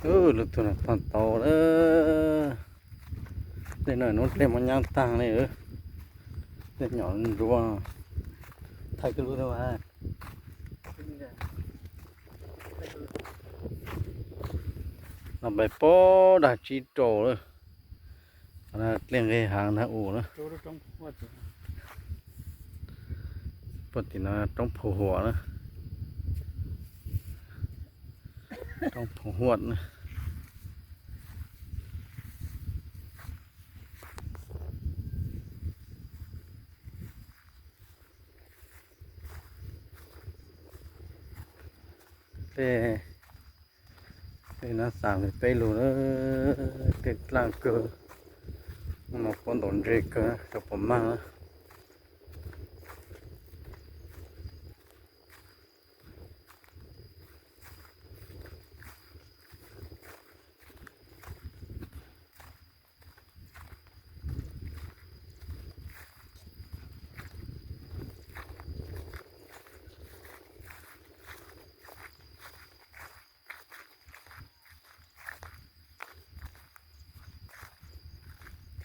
ເອີ ລົດໂທນະພັນໂຕເດີ ເດັກນ້ອຍນຸດເລັກມາຍ່າງຕ່າງເລີຍເອີ ເດັກນ້ອຍລວງ ໄທກໍຮູ້ແລ້ວວ່າ ເອົາໄປໂປ້ດາຈີໂຕເດີ. ອັນນັ້ນເລ່ງເຮຫາງນາອູນະ ໂຕລະຕ້ອງພວດ ປະຕິນາຕ້ອງໂພຫົວນະ ຕ້ອງໂພຫວດນະ ເປັນ ເປັນນາສາງເປັນໄປໂລເດີ ເຕັດລ່າງເກີ ມັນເອົາຄົນໂດນເດເກີ ຈະປະມານ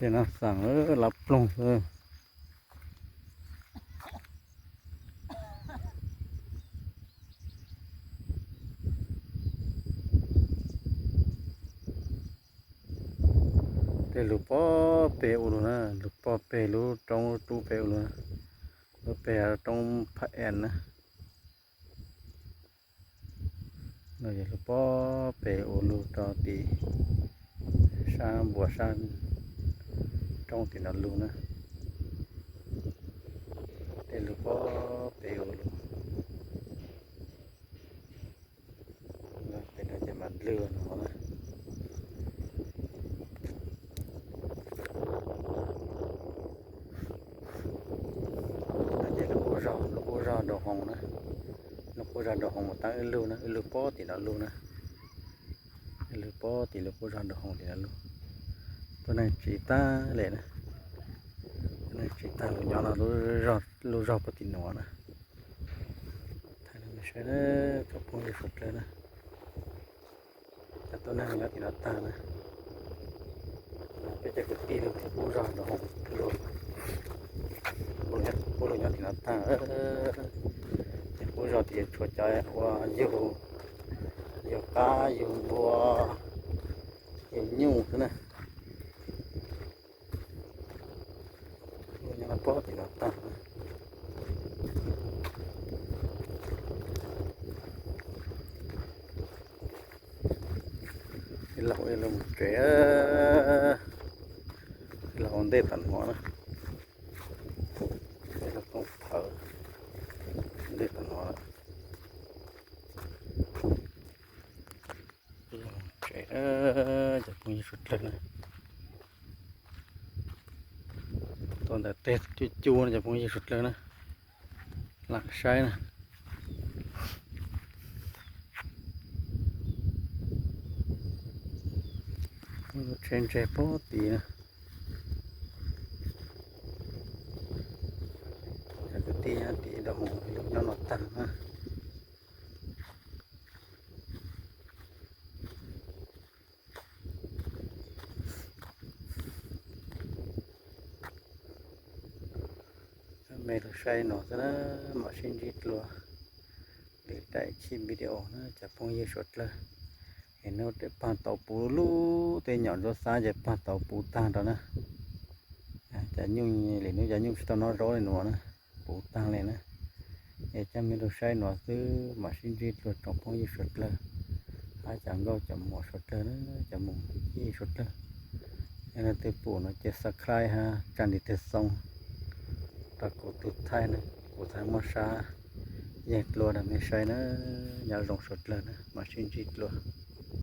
ເທນາສັງເອີ ລັບລົງເອີ ເຕລູປໍເປອູນະ ລູປໍເປລູຕອງຕູເປອູນະ ລູເປຕອງພະແອນນະ. ເນາະ ຢາກລູກປໍເປໂອລູຕອຕີ ຊາບົວຊາ ຕ້ອງຕີນອນລູນະ ເຕລູກປໍເປໂອລູ ເນາະ ເຕນາຈະມາເລືອນເນາະ. ອັນນີ້ລູກໂອຊາ ລູກໂອຊາດອກຫົງນະ ລູກໂອຊາດອກຫົງມາຕັ້ງອຶລຸນະ ອຶລຸປໍຕິນອນລູນະ ອຶລຸປໍຕິ ລູກໂອຊາດອກຫົງຕິນອນລູ ຕົວນັ້ນຈີຕາເລນະ ຕົວນັ້ນຈີຕາລູກຍອນລະ ລູກຊອບ ລູກຊອບປະຕິນອນນະ ໄທລະມາເຊີເດີ ກັບພວກທີ່ສຸດເລີຍນະ. ແຕ່ຕົວນັ້ນຍອດຕິນອດຕານະ ເປັນຈັກກະຕີນະ ຜູ້ລອດດອກ ຜູ້ລອດ ຜູ້ລອດ ຜູ້ລອດຍອດຕິນອດຕາ ເອີ ຜູ້ລອດທີ່ຊົວຈອຍວ່າຢູ່ ຢູ່ກາ ຢູ່ບົວ ຢູ່ຫຍຸ້ງຫັ້ນນະ. ໂອ້ຍ ຍັງລະປອດອີກເນາະ ຕາຍລະ ເຫັນລາວເອີ ເລີ່ມເຈ ເອີ ເຫັນລາວເດດຕັນຫົວນະ ເຫັນລາວຕ້ອງເຜົາ ເດດຕັນຫົວນະ. ເອີ ຈັບມືສຸດເລີຍນະ ຕອນແຕ່ເຕະຈູ່ໆນະ ຈັບມືສຸດເລີຍນະ ຫຼັກໃຊ້ນະ ເຊນເຈໂປຕີນະ ຈັກກະຕີນະ ຕີດອກ ຍອດນອກຕັງນະ. ແມ່ນໃຊ້ໜໍ່ຊະນະ ມາຊິນຈິດລັວ ຫຼືໄດ້ຄລິບວິດີໂອນະ ຈາກພວກຍືດສົດເລີຍ ເຫັນໂນດປານເຕົາປູລູ ແຕ່ຫຍ້ອນໂລຊາຈະປານເຕົາປູຕານຕອນນະ ຈະຫຍຸ້ງເລີຍ ຈະຫຍຸ້ງສະຕອນນອນໂລເລີຍໜໍ່ນະ. ປູຕາງເລີຍນະ ເອຈາເມໂລໄຊນໍຊື່ ມາຊິນຈິດລົດຕ້ອງພົງຢີສຸດເລີຍ ອາຈານກໍຈະໝໍສຸດເລີຍນະ ຈະໝໍຢີສຸດເລີຍ ແລ້ວແຕ່ປູນະ ເຈສະຄລາຍຫາຈັນດີເຕຊອງ ຕາກູຕູໄທນະ ກູໄທມອຊາ ແຍກລົວນະ ເມໄຊນະ ຍາລົງສຸດເລີຍນະ ມາຊິນຈິດລົວ